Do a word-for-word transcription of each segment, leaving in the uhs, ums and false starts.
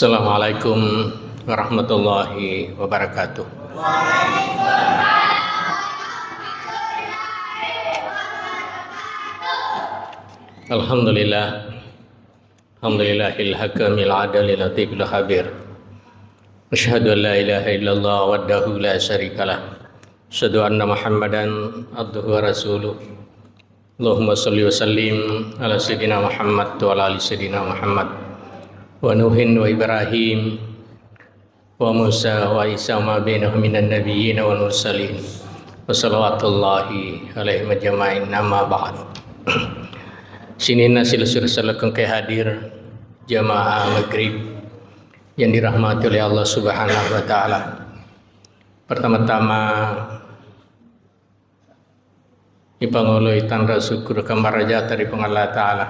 Assalamualaikum warahmatullahi wabarakatuh. Alhamdulillah. Alhamdulillahil hakamil adalil latifil khabir. Asyhadu an la ilaha illallah wahdahu la syarikalah. Asyhadu anna Muhammadan abduhu wa rasuluh. Allahumma salli wa sallim ala Sayyidina Muhammad wa ala ali Sayyidina Muhammad. Wa Nuhin wa Ibrahim wa Musa wa Isa wa ma bainahum minan nabiyyin wal mursalin. Wa salawatullahi alaihim ajma'in, amma ba'd. Sininna silessureng salakeng ke hadir jamaah maghrib yang dirahmati oleh Allah Subhanahu wa Ta'ala. Pertama-tama, ipangoloi tanra syukur kammarajata ri Puang Allah Ta'ala.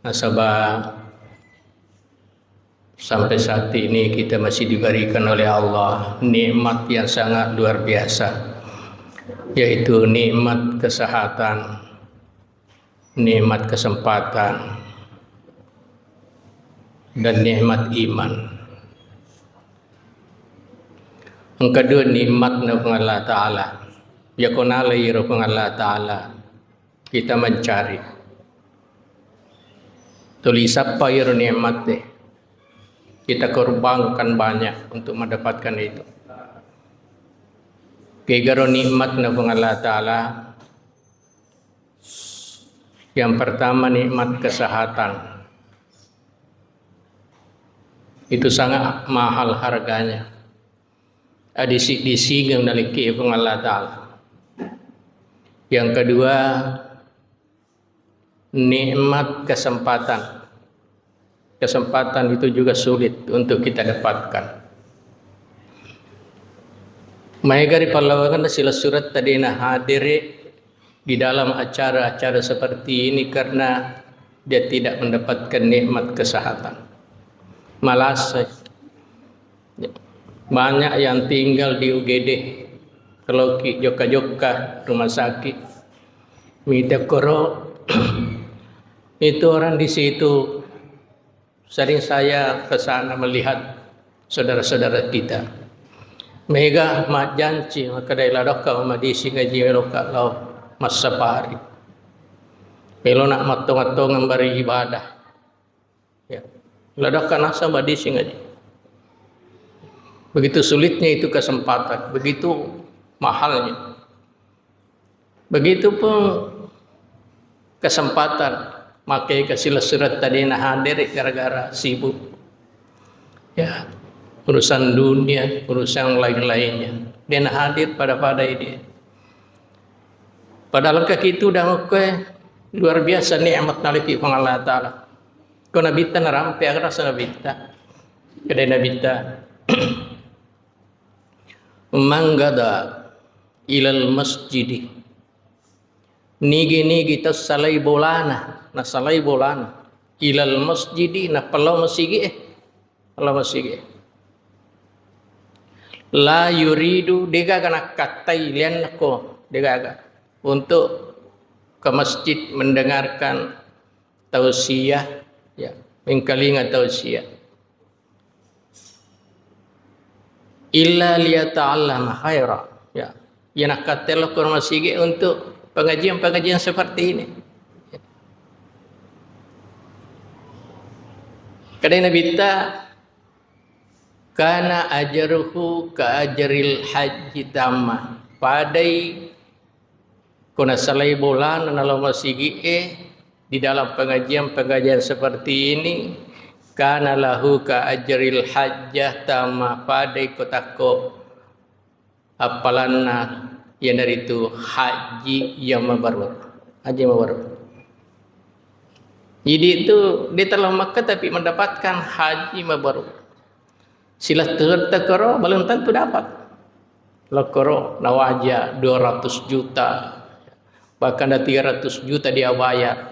Nasaba sampai saat ini kita masih diberikan oleh Allah nikmat yang sangat luar biasa, yaitu nikmat kesehatan, nikmat kesempatan, dan nikmat iman. Engka dua nikmat na Puang Allah Ta'ala. Yako nala iro Puang Allah Ta'ala, kita mencari. Tuli sappa iro nikmat deh. Kita korbankan banyak untuk mendapatkan itu. Kegaro nikmat na Puang Allah Ta'ala, yang pertama nikmat kesehatan. Itu sangat mahal harganya. Adisi-disingeng naliki Puang Allah Ta'ala. Yang kedua, nikmat kesempatan. Kesempatan itu juga sulit untuk kita dapatkan. Maega ri pallawangenna silessuretta de' nahadere' di dalam acara-acara seperti ini karena dia tidak mendapatkan nikmat kesehatan. Malasa. Banyak yang tinggal di U G D. Kalau ki jokka-jokka rumah sakit, mita koro itu orang di situ. Sering saya ke sana melihat saudara-saudara kita. Mega majjanci, makkeda ladokka madising ngaji, meloka lao massapari. Melo nak matto-matto ngembari ibadah. Ya. Ladokka nasa madising ngaji. Begitu sulitnya itu kesempatan, begitu mahalnya. Begitupun kesempatan, makkeda silessuretta de' nahadere' gara-gara sibuk. Ya, urusan dunia, urusan lain-lainnya. De' nahadir pada-pada dia. Padahal engka kitu dangukkoe luar biasa nikmat naliki Puang Allah Ta'ala. Ko Nabitta narampe, aga rasa Nabitta? Kedai Nabitta. Manggada ilal masjidi. Nigi-nigi tassalai bolana, nasalai bolana. Ilal masjidi, napallau masigi, eh. Pallau masigi. La yuridu, degaga nakkattai lianna ko, degaga. Untuk ke masjid mendengarkan tausiah, ya, mengkalinga tausiah. Illa liyata'allama khaira. Ya. Iya nakkattelo ko masigi untuk pengajian-pengajian seperti ini. Kedai Nabitta, kana ajruhu ka ajril hajji tamma. Padai ko nasalai bolana nalao masigi'e di dalam pengajian-pengajian seperti ini, kana lahu ka ajril hajjah tamma, padai ko takko appalanna, iyanaritu haji yang mabrur. Haji mabrur. Jadi itu dia telah Makkah tapi mendapatkan haji mabrur. Silessuretta koro belum tentu dapat. Lokkoro nawaja dua ratus juta, bahkan ada tiga ratus juta dia bayar.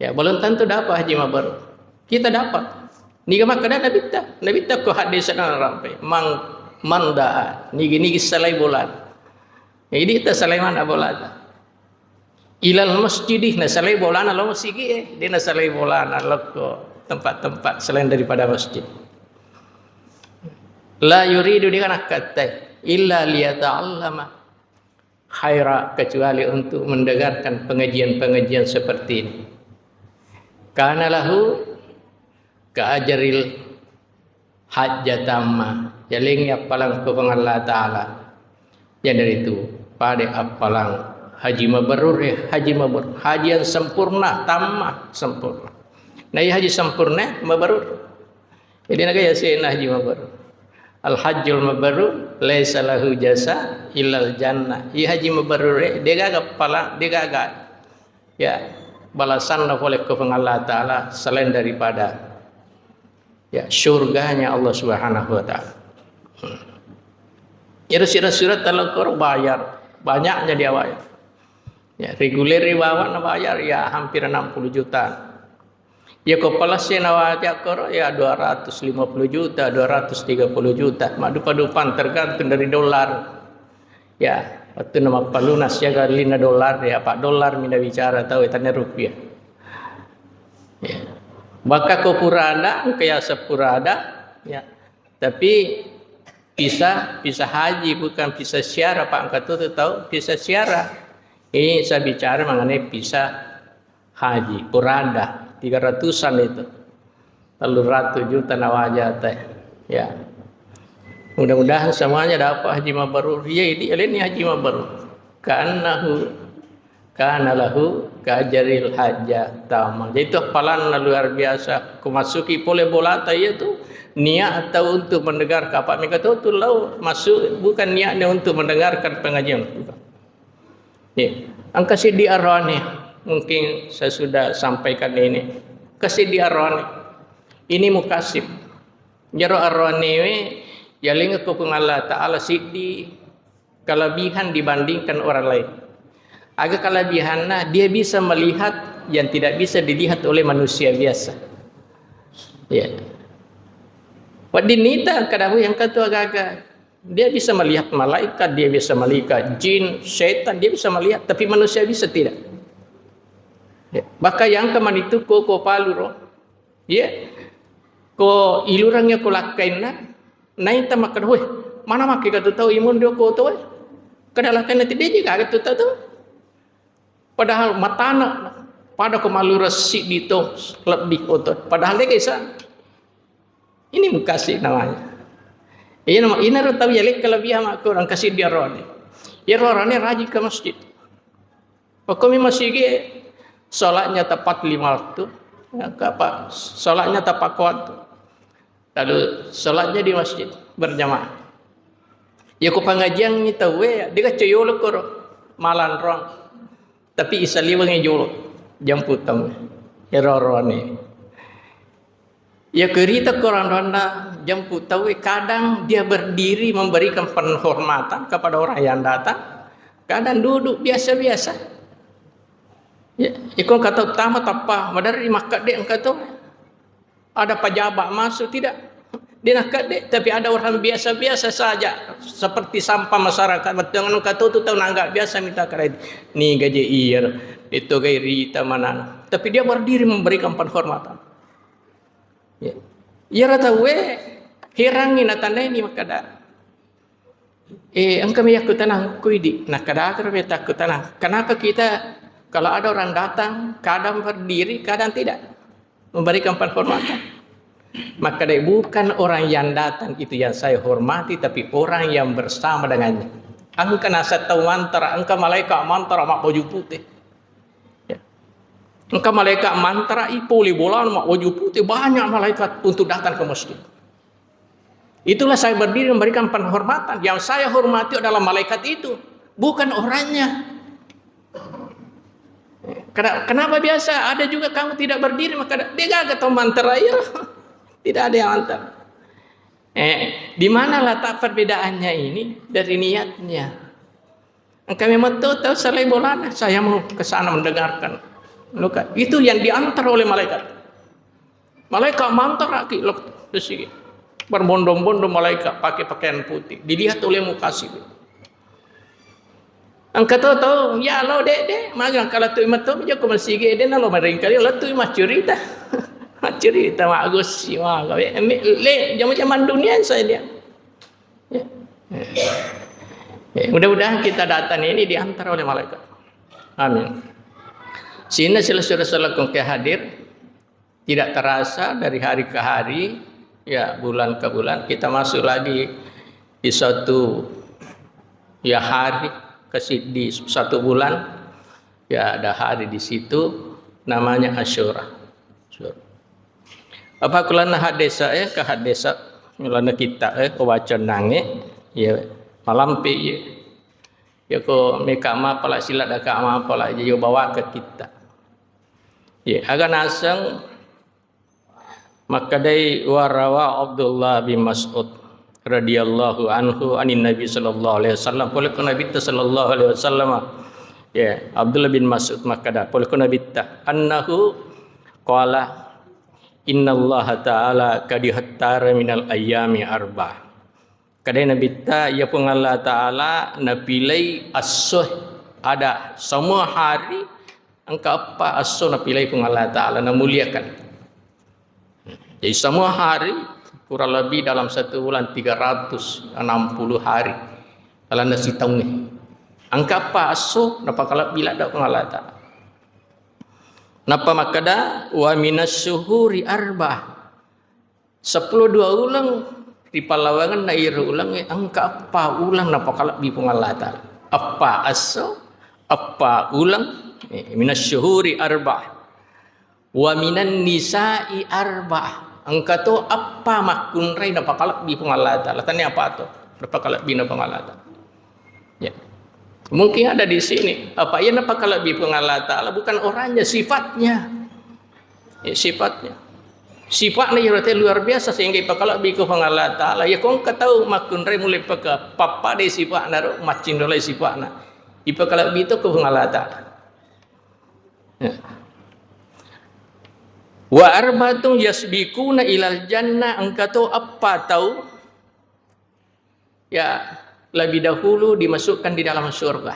Ya, belum tentu dapat haji mabrur. Kita dapat. Niga makkeda Nabitta? Nabitta ko hadis na rampe. Mang manda nigi-nigi salai bolana. Jadi ta salai mana bolana? Ilal masjidi, nasalai bolana lo masigi, eh. Dia nasalai bolana lokko tempat-tempat selain daripada masjid. La yuridu, dia kan akkatai, illa liyata'allama khaira, kecuali untuk mendengarkan pengajian-pengajian seperti ini. Kana lahu ka ajril hajja tamma, yalengngi appalang ko Puang Allah Ta'ala. Jadi itu pada appalang haji mabrur, eh, haji mabrur, haji yang sempurna, tamma, sempurna. Nah, iya haji sempurna, mabrur. Jadi naga ya sena haji mabrur. Al hajjul mabrur laisa lahu jasa illal jannah. Iya haji mabrur, eh, degaga pala, degaga, ya, balasanna pole ko Puang Allah Ta'ala selain daripada, ya, surganya Allah Subhanahu wa Ta'ala. Hmm. Iro sira-sira talokoro bayar, banyaknya dia bayar. Ya, reguler bawang na bayar, ya, hampir enam puluh juta. Ya, ko palase nawaja koro, ya, dua ratus lima puluh juta, dua ratus tiga puluh juta. Maddupa-dupang, tergantung dari dolar. Ya, waktu nama palunas ya, kali na dolar, ya, Pak, dolar mina bicara, tahu, ya, tanya rupiah. Ya. Maka ko purada, engka ya sepurada, ya. Tapi visa, visa haji, bukan visa ziarah, Pak. Engka tu, tu tahu visa ziarah. Ini saya bicara mengenai visa haji, purada, tiga ratusan itu. Tellu ratu juta nawaja teh. Ya. Mudah-mudahan semuanya dapat haji mabrur. Iya, ini, ini haji mabrur. Ka'annahu kana lahu ka ajril hajja tamma. Jadi itu appalanna luar biasa. Ku masuki pole bolata iya tu, niat atau untuk mendengar, apa mega tu, tu lau masuk, bukan niatnya untuk mendengarkan pengajian. Ya. Engka siddi aroane, mungkin saya sudah sampaikan ini. Engka siddi aroane. Ini mukasib. Jaro aroane we, yalengngi ko Puang Allah Ta'ala siddi kelebihan dibandingkan orang lain. Aga kelebihannya, dia bisa melihat yang tidak bisa dilihat oleh manusia biasa. Ya. Wedding nita kadahu yang ketua gaga. Dia bisa melihat malaikat, dia bisa melihat jin, setan, dia bisa melihat, tapi manusia bisa tidak. Ya. Bahkan yang kemarin itu koko paluro, ya, ko ilurangnya ko lakkainna, naita makkeda, "Weh, mana makke katu tau imun dio koto, weh?" Kada lakkainna tidak juga katu tau. Padahal matana pada ko malura siddi to lebih oto. Padahal dia kisah. Ini mukasib namanya. Iya nama, ina ro tau ya lek kelebihan makko orang kasih dia rone. Ya rone rajin ke masjid. Pokoknya masjid ge sholatnya tepat lima waktu. Ya, apa? Sholatnya tepat waktu. Lalu sholatnya di masjid berjamaah. Ya ku pengajian ni tau ya, dia coyolo koro malan rong. Tapi isaliwengi jolo jampu tau. Ya rone. Ya, kerita ko orang ronda jampu tau, kadang dia berdiri memberikan penghormatan kepada orang yang datang, kadang duduk biasa-biasa. Ya, iko kata utama tappa, madari makkedde engka to. Ada pejabat masuk tidak? Dia nakkedde, tapi ada orang biasa-biasa saja, seperti sampah masyarakat. Betul engka to tu tau nangga biasa minta kredit. Ni gaji iya, itu gai rita mana. Tapi dia berdiri memberikan penghormatan. Ya. Iyaro tauwe herangngi natandaini makkeda, "Eh, engkami yakkutanang kuidi." Nakkeda, "Kenapa kita, kenapa kita kalau ada orang datang, kadang berdiri, kadang tidak memberikan penghormatan?" Makkeda, "Bukan orang yang datang itu yang saya hormati, tapi orang yang bersama dengannya." Engka nasa tau mantara, engka malaikat mantara mabbaju putih. Ya. Engka malaikat mantara, ipoli bolana, mak waju putih, banyak malaikat untuk datang ke masjid. Itulah saya berdiri memberikan penghormatan. Yang saya hormati adalah malaikat itu, bukan orangnya. Kena-, kenapa biasa ada juga kamu tidak berdiri? Maka dia gagal tau mantara, ya. Tidak ada yang mantara. Eh, di mana letak perbedaannya ini? Dari niatnya. Engka memang tau, tau salai bolana, saya mau ke sana mendengarkan. Loka, itu yang diantar oleh malaikat. Malaikat mantaraki, lok, di sini. Berbondong-bondong malaikat pakai pakaian putih. Dilihat oleh mukasib. Engka tau, tau, ya lo, dek, dek, magang kalau tu imam tu, joko masigi, dek, nalo maringkali, lo tu imam cerita. Cerita maggosip, wah, le, le, zaman-zaman dunia saja dia. Ya. Ya, mudah-mudahan kita datang ini diantar oleh malaikat. Amin. Sehingga silessureng-sureng ke hadir, tidak terasa dari hari ke hari, ya, bulan ke bulan, kita masuk lagi di satu, ya, hari ke si-, di satu bulan, ya, ada hari di situ namanya Asyura. Asyura. Apa kulana haddesa, eh, ke haddesa, kulana kita, eh, ke wacanange, ya, malampe, ya. Ya, ko meka mapala sila daka mapala, ya, yo bawa ke kita. Ya, aga naseng makkedai, warawa Abdullah bin Mas'ud radhiyallahu anhu anin Nabi sallallahu alaihi wasallam, pole ko Nabitta sallallahu alaihi wasallam. Ya, Abdullah bin Mas'ud makkeda, pole ko Nabitta, annahu qala, innallaha ta'ala qad ikhtara minal ayyami arba. Kadai Nabitta, ya Puang Allah Ta'ala napilai esso, ada semua hari, engka eppa esso napilai Puang Allah Ta'ala, namuliakan. Jadi semua hari kurang lebih dalam satu bulan tiga ratus enam puluh hari. Kalau nasi taungi. Engka eppa esso napakalebbi ladda Puang Allah Ta'ala. Nappa makkeda, wa minasy syuhuri arba. Seppulo dua uleng, ri pallawangenna iyaro ulengnge engka eppa uleng napakalebbi Puang Allah Ta'ala. Eppa esso, eppa uleng, eh, minasy syuhuri arba. Wa minan nisa'i arba. Engka to eppa makkunrai napakalebbi Puang Allah Ta'ala. Tania apa to? Napakalebbina Puang Allah Ta'ala. Ya. Mungkin ada di sini. Apa iya napakalebbi Puang Allah Ta'ala? Bukan orangnya, sifatnya. Ya, sifatnya. Sifatnya ya berarti luar biasa sehingga ipakalebbi ko Puang Allah Ta'ala. Ya, ko engka tau makkunrai mulai peka pappada sifatna ro, maccindolai sifatna. Ipakalebbi to ko Puang Allah Ta'ala. Ya. Wa arbatun yasbiquna ilal jannah, engka to eppa tau ya, lebih dahulu dimasukkan di dalam surga.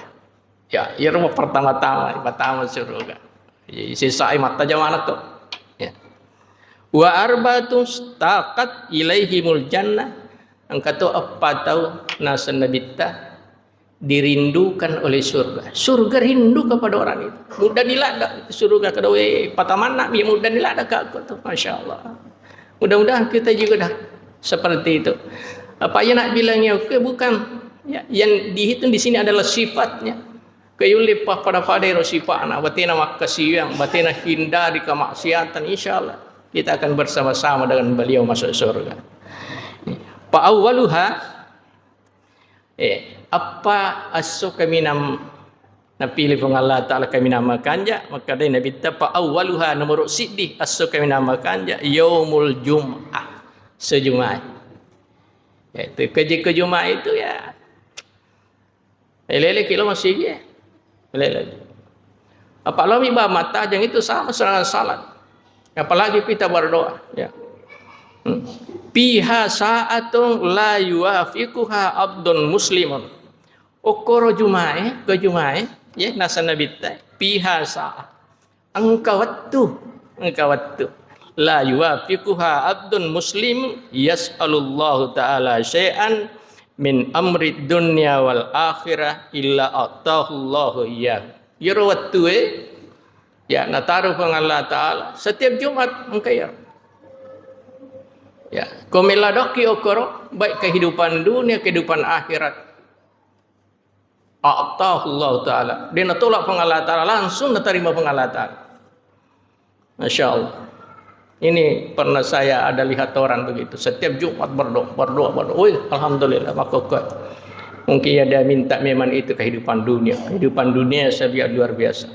Ya, iyaro pertama-tama, pertama surga. Jadi, sisai mata jamaah to. Ya. Wa arbatun taqat ilaihimul jannah. Engka to eppa tau naseng Nabitta dirindukan oleh surga. Surga rindu kepada orang itu. Mudah diladda surga kedua, eh, patamanna mi mudah diladda ka aku tuh. Masya Allah. Mudah-mudahan kita juga dah seperti itu. Apa yang nak bilang ya, oke, bukan. Ya, yang dihitung di sini adalah sifatnya. Kayulle pa-, pada-pada ro sifa'na, batena makkasiwiang, batena hindari kemaksiatan, insya Allah kita akan bersama-sama dengan beliau masuk surga. Fa awwaluha, eh, eppa esso kaminang napilih Puang Allah Ta'ala kaminang makanja, makkadai Nabitta, fa awwaluha, nomoro siddi esso kaminang makanja, yaumul jum'ah, esso Jumae. Yaitu keje-, ke Jumae itu ya, elele ki lo masigi, eh. Elele. Apa lo mi ba mattajeng itu sama serangan salat. Apalagi kita berdoa, ya. Hmm. Fiha sa'atun la yuwafiquha abdun muslimun. Okkoro Jumae, ke Jumae, ya, naseng Nabitta, fiha sa'ah. Engka wettu, engka wettu. La yuwafiquha abdun muslim yas'alullahu ta'ala syai'an min amri dunya wal akhirah illa a'tahullahu iyyah. Iyaro wettue, ya, nataro Puang Allah Ta'ala setiap Jumat engka iyaro. Ya, ko mella dokki okkoro, baik kehidupan dunia, kehidupan akhirat. A'tahullahu ta'ala. De' natolak Puang Allah Ta'ala, langsung natarima Puang Allah Ta'ala. Masya Allah. Ini pernah saya ada lihat orang begitu. Setiap Jumat berdoa, berdoa, berdoa. Wih, alhamdulillah, maka kuat. Mungkin ya dia minta memang itu kehidupan dunia. Kehidupan dunia saya lihat luar biasa.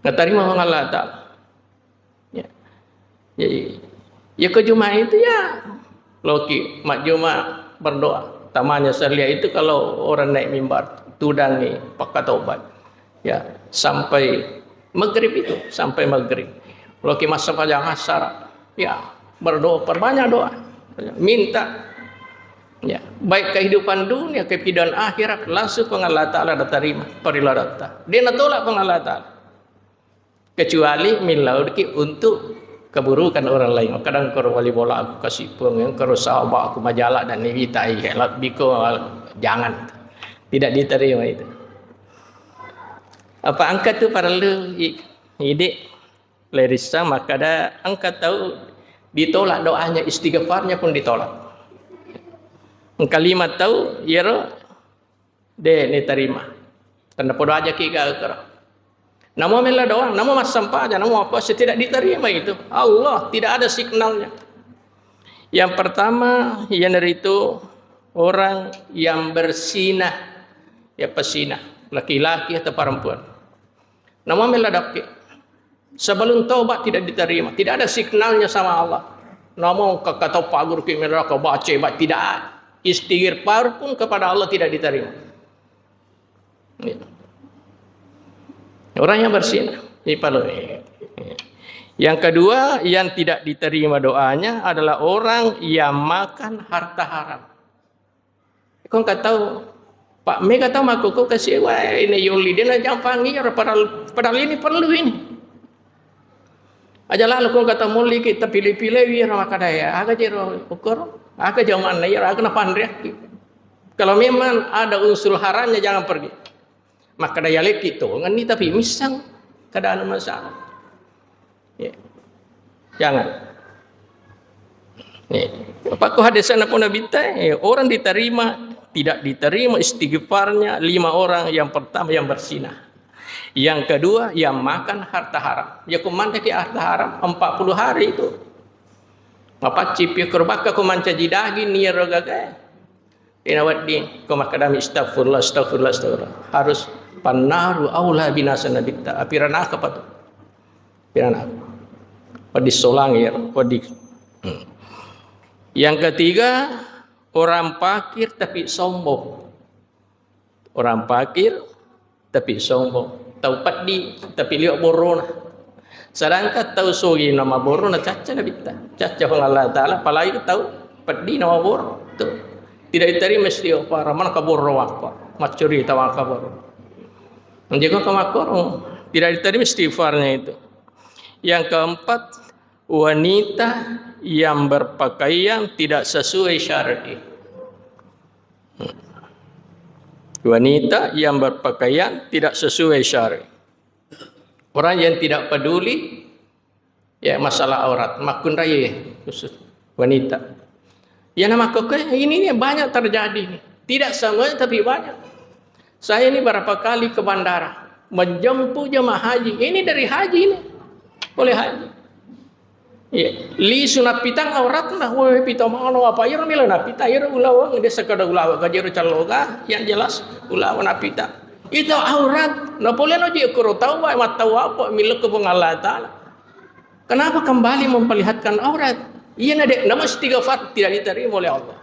Natarima Puang Allah Ta'ala. Ya. Jadi, ya ke Jumat itu ya, loki majjuma berdoa. Tamanya saya lihat itu kalau orang naik mimbar, tudangi, pakkatobat. Ya, sampai maghrib itu, sampai maghrib. Loki masa pajang asar, ya, berdoa, perbanyak doa. Minta, ya, baik kehidupan dunia, kehidupan akhirat, langsung Puang Allah Ta'ala natarima, parila datta. De' natolak Puang Allah Ta'ala. Kecuali millauki untuk keburukan orang lain. Kadang karo wali bola aku kasih puang, yang karo sahabat aku majalah dan nivita, iya, lebih ko, jangan. Tidak diterima itu. Apa engka tu parellu i-, idik lerissa makkada engka tau ditolak doanya, istighfarnya pun ditolak. Engka lima tau iyaro de' diterima. Tanda podo aja ki gaga karo. Namo mella doang, namo massempajang, namo apa sih tidak diterima itu. Allah, tidak ada signalnya. Yang pertama, iyanaritu orang yang bersinah, ya, pesinah, laki-laki atau perempuan. Namo mella doki. Sebelum tobat tidak diterima, tidak ada signalnya sama Allah. Namo kekatau pagur ki mella ko baca, tidak ada. Istighfar pun kepada Allah tidak diterima. Ya. Orang yang bersinah, ipalo. Yang kedua, yang tidak diterima doanya adalah orang yang makan harta haram. Kong katau, Pak, mega tau makkoko kasi, wah, ini yoli, dia na jampangi, ya, padahal, padahal ini perlu ini. Aja lalu kong kata molli kita pilih-pilih, ya, makkada ya, aga jero ukur, aga jamanna, ya, aga napanre. Kalau memang ada unsur haramnya, jangan pergi. Makkada yalekki tongenni, tapi missang kada anu masalah. Ya. Jangan. Ya. Pakko hadisana pun Nabi ta, ya, orang diterima, tidak diterima istighfarnya lima orang. Yang pertama yang bersinah. Yang kedua yang makan harta haram. Ya, ko manre ki harta haram empat puluh hari itu. Mapacci pi koro bakka ko mancaji daging, niaro gagae. Ina wedding ko makkadami, "Astagfirullah, astagfirullah, astagfirullah." Harus, "Pannaru aula binasa nabitta." Api ranaka patu. Api ranaka. Wedding solang ya, wedding. Hmm. Yang ketiga, orang fakir tapi sombong. Orang fakir tapi sombong. Tau peddi tapi liwa borona. Sedangkan tau sogi nama borona cacca nabitta. Cacca Puang Allah Ta'ala, apalagi tau peddi nama boro. Tuh. Tidak diterima istighfar, mana kaboro wakko. Maccurita wakko boro. Jadi kau kemakorong. Tidak diterima istighfarnya itu. Yang keempat, wanita yang berpakaian tidak sesuai syar'i. Wanita yang berpakaian tidak sesuai syar'i. Orang yang tidak peduli, ya, masalah aurat, makkunrai khusus wanita. Ya, nama kok ini, ini banyak terjadi nih. Tidak semuanya, tapi banyak. Saya ini berapa kali ke bandara, menjemput jemaah haji. Ini dari haji ini, oleh haji. Iya, lisu napitang auratna, woi, pita mano apa iro mila napita, iro ulaweng, dia sekadar ulaweng, kajero caloga, yang jelas ulaweng napita. Itu aurat. Nah, boleh no je kuro tahu, wa, mat tahu apa, milik ke Puang Allah Ta'ala. Kenapa kembali memperlihatkan aurat? Iya, na dek, nama istighfar tidak diterima oleh Allah.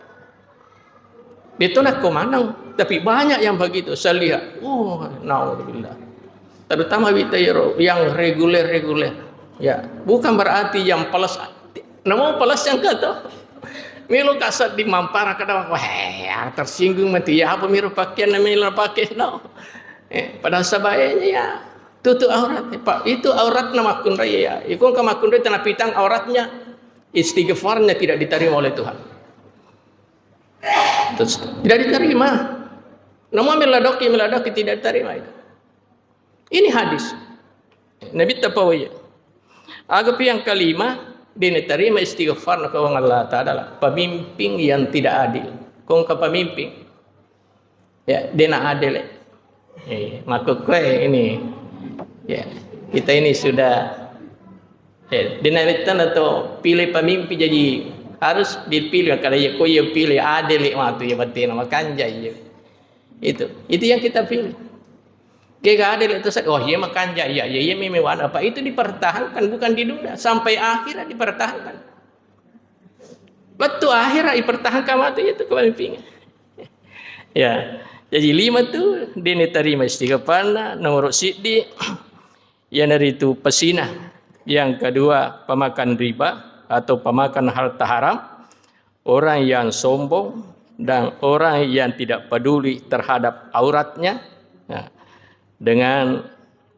Itu nakko maneng, tapi banyak yang begitu saya lihat. Oh, naudzubillah. Terutama wita iro yang reguler-reguler. Ya, bukan berarti yang pelas. Namun pelas yang kata. Melo kasat di mampara kadang, wah, ya, tersinggung mati. Ya, apa miro pakaian melo pakai, no. Eh, pada sebaiknya ya tutup aurat, Pak. Itu aurat nama kunrai ya. Ikon ke makkunrai tanah pitang auratnya, istighfarnya tidak diterima oleh Tuhan. Terus, tidak diterima. Namun meladoki, meladoki tidak diterima itu. Ini hadis. Nabi tapawaya. Agapi yang kelima, dia diterima istighfar na kawang Allah Ta'ala. Pemimpin yang tidak adil. Kong ke pemimpin. Ya, dia nak adil. Eh, maka kue ini. Ya, kita ini sudah, ya, dinawetan atau pilih pemimpin jadi harus dipilih. Kalau ya kau yang pilih adil, waktu ya berarti nama kanja ya. Itu, itu yang kita pilih. Kega adil itu, oh iya makanja, iya, iya, iya, memewan apa itu dipertahankan, bukan ditunda sampai akhirat dipertahankan. Waktu akhirat dipertahankan waktu itu kepemimpinnya. Ya, jadi lima tu dia diterima istighfarna, nomor siddi, iyanaritu pesinah. Yang kedua, pemakan riba atau pemakan harta haram, orang yang sombong, dan orang yang tidak peduli terhadap auratnya, nah, dengan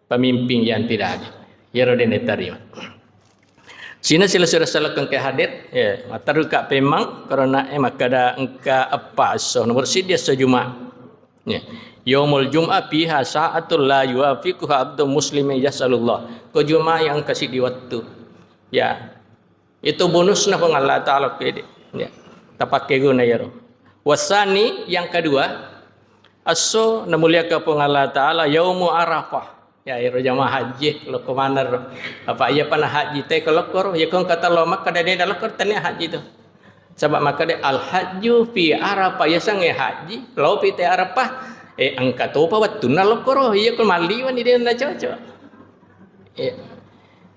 pemimpin yang tidak adil. Iyaro dene tarima. Sina sila sura salakeng ke hadir, ya, matteru ka pemang, karena eh makkada engka eppa esso, nomor siddi esso Juma. Ya. Yaumul Jum'ah fiha sa'atul la yuwafiquha abdun muslimin yas'alullah. Ko Juma yang engka siddi wettu. Ya. Itu bonusna Puang Allah Ta'ala kede. Ya. Tapakke guna yaro. Wasani yang kedua, esso namuliakan Puang Allah Ta'ala yaumu Arafah. Ya, ero jamaah haji, lokko maneng ro. Apa iya pana haji te ko lokko ro, iya ko engka talo Makkah dene da lokko tania haji tu. Sabab makkada al hajju fi Arafah, yasengnge haji, lopi te Arafah, eh, engka topa wettunna lokko ro, iya ko malliwani dena cocok. Eh,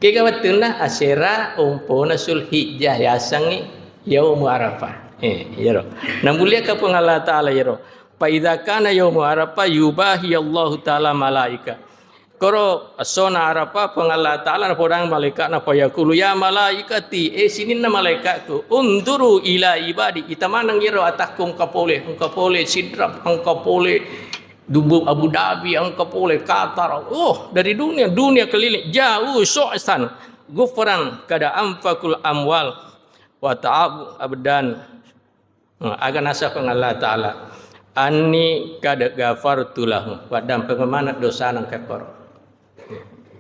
kega wettunna asera ompona Zulhijjah, yasengnge yaumu Arafah. Eh, iyaro. Namuliakan Puang Allah Ta'ala iyaro. Fa idza kana yaumu Arafah yubahi Allahu Ta'ala malaika. Koro essona Arafah, Puang Allah Ta'ala napodang malaikatna, fayaqulu, "Ya malaikati, eh, sininna malaikatku, unzuru ila ibadi, ita maneng iro atakku engka pole, engka pole Sidrap, engka pole Dubu Abu Dhabi, engka pole Qatar." Oh, dari dunia, dunia keliling, jauh so'san, gufran kada anfakul amwal wa ta'abu abdan. Nah, aga naseng Puang Allah Ta'ala, "Anni kad ghafartu lahu." Waddampengeng maneng dosana engka koro.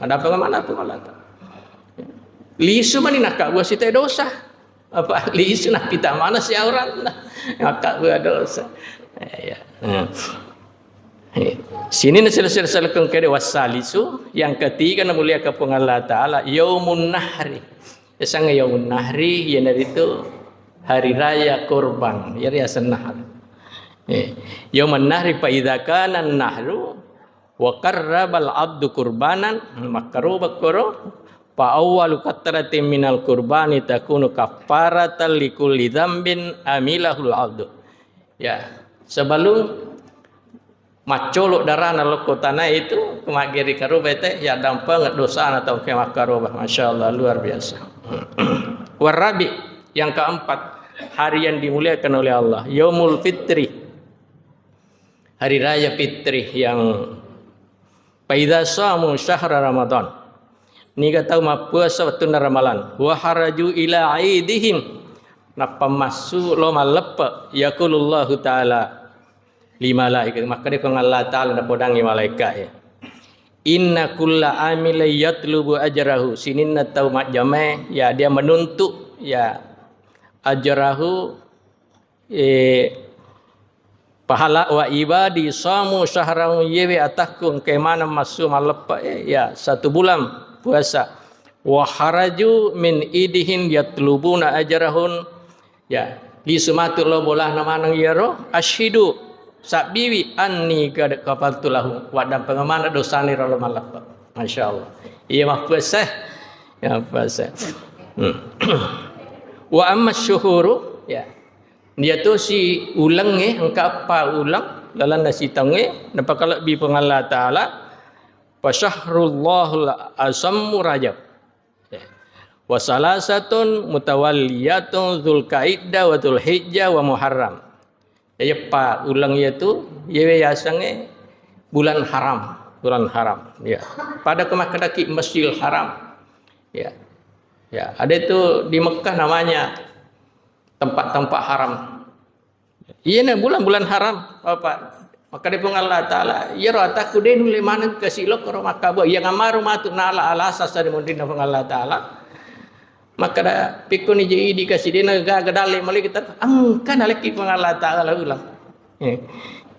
Waddampengeng maneng Puang Allah Ta'ala. Lisu mani nakkabbua sita dosa. Apa lisu napita maneng si auratna. Nakkabbua dosa. Eh, ya. Hmm. Eh, sini na selesai selekeng kede wasalisu. Yang ketiga namuliakan Puang Allah Ta'ala, yaumun nahri. Yasengnge Yaumun Nahri, iyanaritu hari raya kurban, iyaro yaseng nahar. Eh, Yaumun Nahri fa idza kana nahru wa qarrabal abdu qurbanan, makkaroba koro, fa awwalu qatratin minal qurbani takunu kaffaratan likulli dzambin amilahul abdu. Ya, sebelum maccolo darana lokko tanae itu, kemaggeri karoba te, ya dampeng dosana tau ke makkaroba. Masya Allah, luar biasa. Warabi, yang keempat, hari yang dimuliakan oleh Allah, Yaumul Fitri. Hari Raya Fitri yang faidza shamu syahra Ramadan. Niga tau mappuasa wettunna Ramalan. Wa haraju ila aidihim. Nappa massu lo malleppe. Yaqulullahu ta'ala li malaikati, makkeda Puang Allah Ta'ala napodangngi malaika'e, "Inna kulla amilin yatlubu ajrahu," sininna tau majjamae, ya, dia menuntut, ya, ajrahu, eh, pahala, "Wa ibadi shamu syahran," yewe atakku engkae maneng massu malleppe, eh, ya, satu bulan puasa, "Wa haraju min idihim yatlubuna ajrahun," ya, lisu matu lo bolana maneng iyaro, "Ashidu, sabbiwi, anni qad ghafartu lahu," waddampengeng maneng dosana ro lo malleppe. Masya Allah. Iya mappuasa. Ya, puasa. Hmm. Wa amma syuhuru, ya. Dia tu si ulengnge, engka eppa uleng, lalenna sitaungnge, napakalebbi Puang Allah Ta'ala, fa syahrullahul asammu Rajab. Wa salasatun mutawalliyatun Dzulqaidah wa Dzulhijjah wa Muharram. Jadi, eppa uleng iyatu, iyawe yasengnge bulan haram, bulan haram. Ya. Pada kemakkedaki Masjidil Haram. Ya. Ya, ada itu di Mekah namanya tempat-tempat haram. Iyana bulan-bulan haram, Bapak. Makkeda Puang Allah Ta'ala, "Iyaro atakku de nulle maneng kasi lokoro makkabua." Iya ngamaru matu nala alasa sari munrinna Puang Allah Ta'ala. Makkeda, "Pikkuni je idi kasi de na gaga dalle male kita." Engka nalekki Puang Allah Ta'ala ulang. Eh.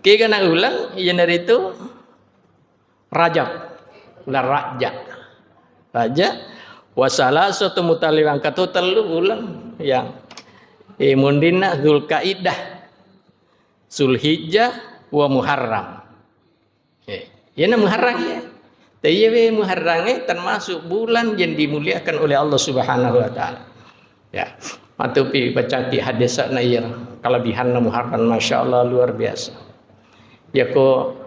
Kega na ulang, iyanaritu Rajab, bulan Raja. Raja, wa salasatu mutaliwan, katu tellu bulan yang, eh, munrinna Zulkaidah, Zulhijjah, wa Muharram. Eh, iyana Muharram ya. Taiyawe Muharram, eh, termasuk bulan yang dimuliakan oleh Allah Subhanahu wa Ta'ala. Ya, matupi bacaki hadisna iya kelebihanna Muharram, Masya Allah, luar biasa. Yako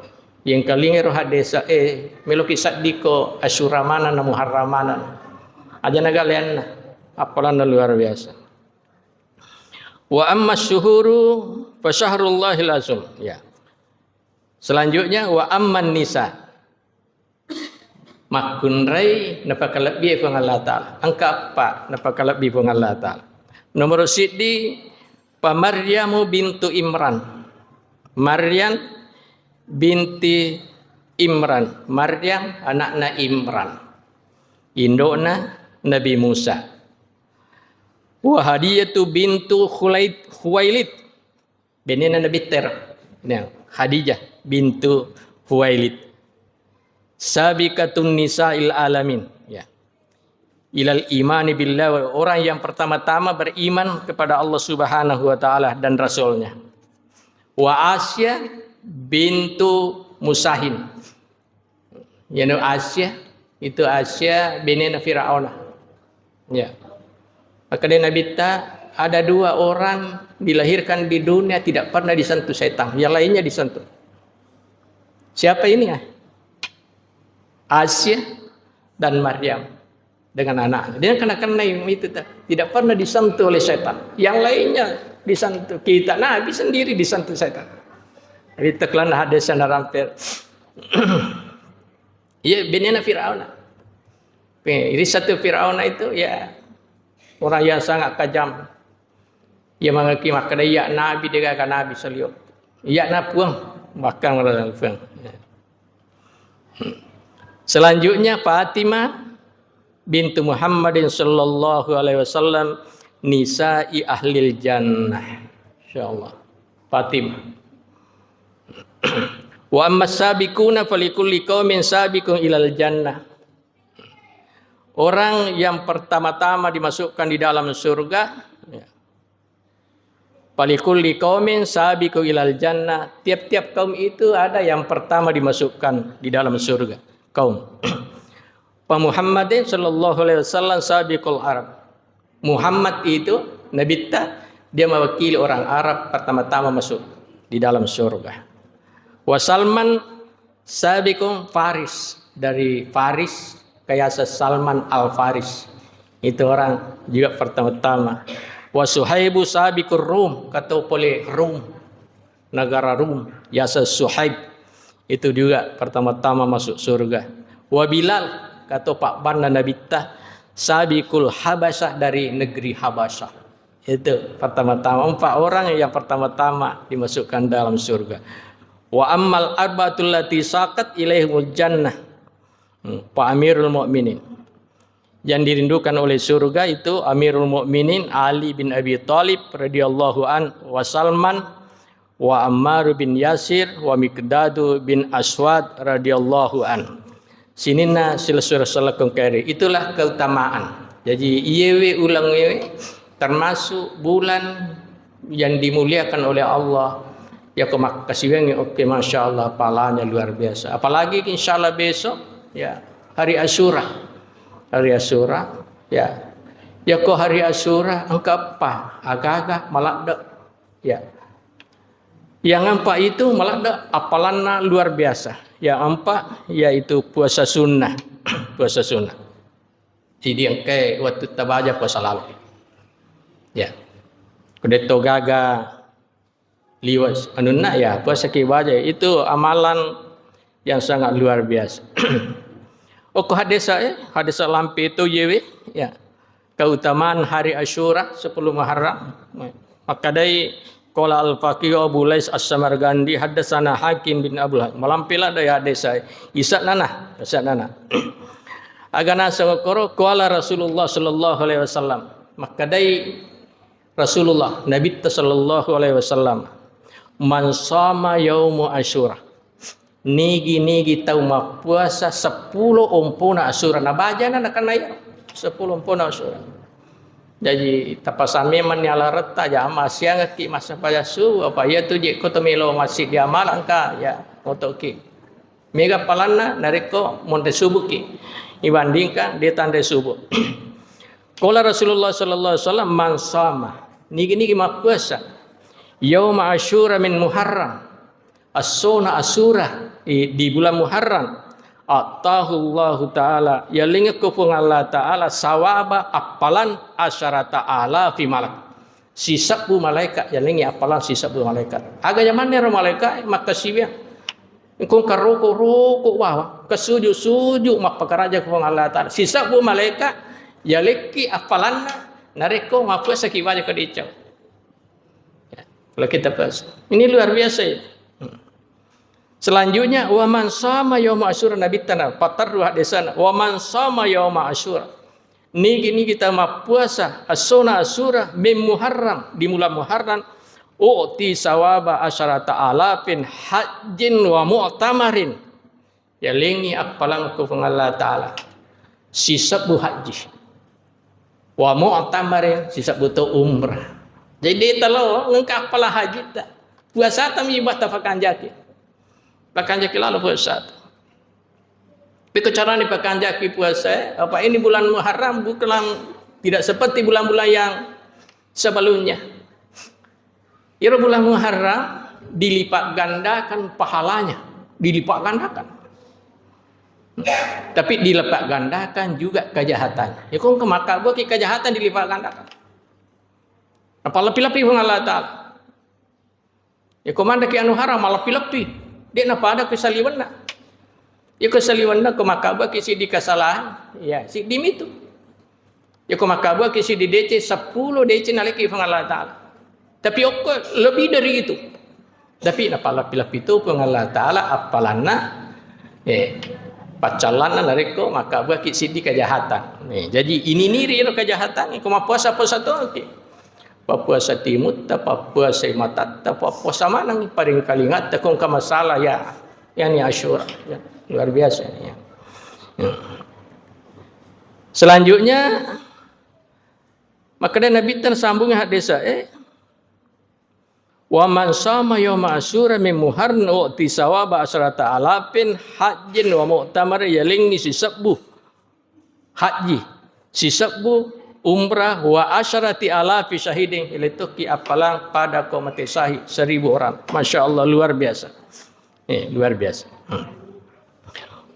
yang kalingero hadisa, eh, meloki saddiko Asyura maneng na Muharram maneng. Aja nagaleanna, appalanna luar biasa. Wa amma syuhuru fa syahrullahil azam. Ya. Selanjutnya, wa amman nisa. Makkunrai napakalebbi Puang Allah Ta'ala. Engka eppa napakalebbi Puang Allah Ta'ala. Nomoro siddi, pa Maryamu bintu Imran. Maryam binti Imran. Maryam anakna Imran. Indokna Nabi Musa. Wa Hadijatu bintu Khulait-, Khuwailid. Benena Nabi Ter. Nah, Hadijah bintu Khuwailid. Sabiqatun nisa'il alamin. Ya. Ilal imani billah, orang yang pertama-tama beriman kepada Allah Subhanahu wa Ta'ala dan Rasulnya. Wa Asya bintu Musahin. Yanu Asya, itu Asya benena Firaun. Ya. Maka dia Nabi ta, ada dua orang dilahirkan di dunia tidak pernah disentuh setan. Yang lainnya disentuh. Siapa ini? Ah? Asya dan Maryam dengan anaknya. Dia kena-kena itu ta. Tidak pernah disentuh oleh setan. Yang lainnya disentuh. Kita Nabi sendiri disentuh setan. Itu kelana hadis yang rampir. Iya, benena Firaun. Iri satu Firaun itu ya orang yang sangat kejam. Iya mangaki makkeda iya nabi de gaga nabi salio. Iya na Puang, bahkan Puang. Selanjutnya Fatimah bintu Muhammadin sallallahu alaihi wasallam, nisa'i ahlil jannah. Insyaallah. Fatimah. Wa amma sabiquna falikulli qaumin sabiqun ilal jannah. Orang yang pertama-tama dimasukkan di dalam surga, ya. Falikulli qaumin sabiqun ilal jannah. Tiap-tiap kaum itu ada yang pertama dimasukkan di dalam surga. Kaum. Fa Muhammadin sallallahu alaihi wasallam sabiqul Arab. Muhammad itu Nabitta, dia mewakili orang Arab pertama-tama masuk di dalam surga. Wa Salman sabiqun Faris, dari Faris, kayasa Salman Al Faris. Itu orang juga pertama-tama. Wa Suhaibu sabiqur Rum, kato pole Rum, negara Rum, yasa Suhaib. Itu juga pertama-tama masuk surga. Wa Bilal, kato pabbanna Nabitta, sabiqul Habasyah, dari negeri Habasyah. Itu pertama-tama, empat orang yang pertama-tama dimasukkan dalam surga. Wa ammal arba'atul lati saqat ilaihimul jannah. Hmm, fa Amirul Mukminin. Yang dirindukan oleh surga itu Amirul Mukminin Ali bin Abi Thalib radhiyallahu an, wa Salman, wa Ammar bin Yasir, wa Miqdadu bin Aswad radhiyallahu an. Sininna silessureng sellekung kairi. Itulah keutamaan. Jadi, iyewe uleng iyewe termasuk bulan yang dimuliakan oleh Allah. Ya, ko makkasiwiangngi, oke, masya Allah, pahalanya luar biasa. Apalagi insya Allah besok, ya, hari Asyura. Hari Asyura, ya. Ya, ko hari Asyura, engka eppa, aga-aga, maladde. Ya. Yang empat itu maladde appalanna luar biasa. Yang empat yaitu puasa sunnah. Puasa sunnah. Jadi engkai waktu tabaja puasa lalo. Ya. Ko de to gaga liwat anunna, ya, puasa ki baja. Itu amalan yang sangat luar biasa. Okko hadesa, eh, hadesa lampe itu yewe, ya. Keutamaan hari Asyura, sepuluh Muharram. Makkadai qala Al-Faqih Abu Lais As-Samarqandi, haddatsana Hakim bin Abdul Haq. Malampe ladde ya hadesa. Isa nana, isa nana. Aga naseng koro, qala Rasulullah sallallahu alaihi wasallam. Makkadai Rasulullah, Nabitta sallallahu alaihi wasallam, "Man shama yauma Asyura." Nigi-nigi tau mappuasa seppulo ompona Asyura. Nabajana nakenna iya seppulo ompona Asyura. Jaji, tapasame manni alaretta, jama siangekki massapajang subuh, apa iya tu je ko to melo masjid di amala engka, ya, otoki. Mega palanna narekko monre subuhki ibandingkan de tanre subuh. Qala Rasulullah sallallahu alaihi wasallam, "Man shama," nigi-nigi mappuasa, "yauma Asyura min Muharram," essona Asyura di, di bulan Muharram, "a'tahu Allahu ta'ala," yalingekko Puang Allah Ta'ala sawaba appalan asyarata alafi malak. Sisebbu malaikat, yalengngi appalang sisebbu malaikat. Aga jamanna ero malaikat, makkasiwiang. Engka karoko-roko bawang, kasuju-suju mappakaraja ko Puang Allah Ta'ala. Sisebbu malaika yalekki appalanna narekko mappuasaki baja ko decau. Ya, kalau kita puasa. Ini luar biasa ya. Hmm. Selanjutnya, wa man sama yauma asyura, Nabitta na paterru hadisana, wa man sama yauma asyura. Nigi-nigi tau mappuasa essona Asyura min Muharram, di bulan Muharram, u'ti sawaba asyarata alafin hajjin wa mu'tamarin. Yalengngi appalang ko Puang Allah Ta'ala. Sisebbu hajji. Wa mu'tamarin, sisebbu to umrah. Jadi telo engka appalang hajitta. Puasata mi ibadah pakanjaki. Pakanjaki lalo puasata. Piko carani pakanjaki puasa, eh? Apa ini bulan Muharram bukan, tidak seperti bulan-bulan yang sebelumnya. Iro bulan Muharram dilipat gandakan pahalanya, dilipat gandakan. Tapi dilipat gandakan juga kejahatannya. Ya kong ke maka buat kejahatan dilipat gandakan. Apa lebih-lebih Puang Allah Ta'ala. Ya, ko manreki anu haram, malleppi-leppi. De'na pada kesaliwenna. Ya, kesaliwenna ko makkabbuaki siddi kesalahan, ya, siddi mitu. Ya, ko makkabbuaki siddi deceng, seppulo deceng nalekki Puang Allah Ta'ala. Tapi okko lebih dari itu. Tapi napalleppi-leppi tu Puang Allah Ta'ala appalanna, eh, paccallanna narekko makkabbuaki siddi kejahatan. Eh, jadi ini niri ro kejahatan, ko mappuasa-puasa toki. Pappuasa timutta, pappuasa matatta, pappuasa maneng paringkalingatta, ko engka masalah ya, yani Asyura. Ya, luar biasa ya. Ya. Selanjutnya, makkeda Nabitta sambung hadis, eh, "Wa man sama yauma Asyura min Muharram u'ti sawaba asyrata alafin hajjin wa mu'tamar," yalengngi sisebbu hajji, sisebbu umrah, wa asyarati alafi syahidin, letokki appalang pada ko mate syahid seribu orang. Masya Allah, luar biasa. Eh, luar biasa. Hmm.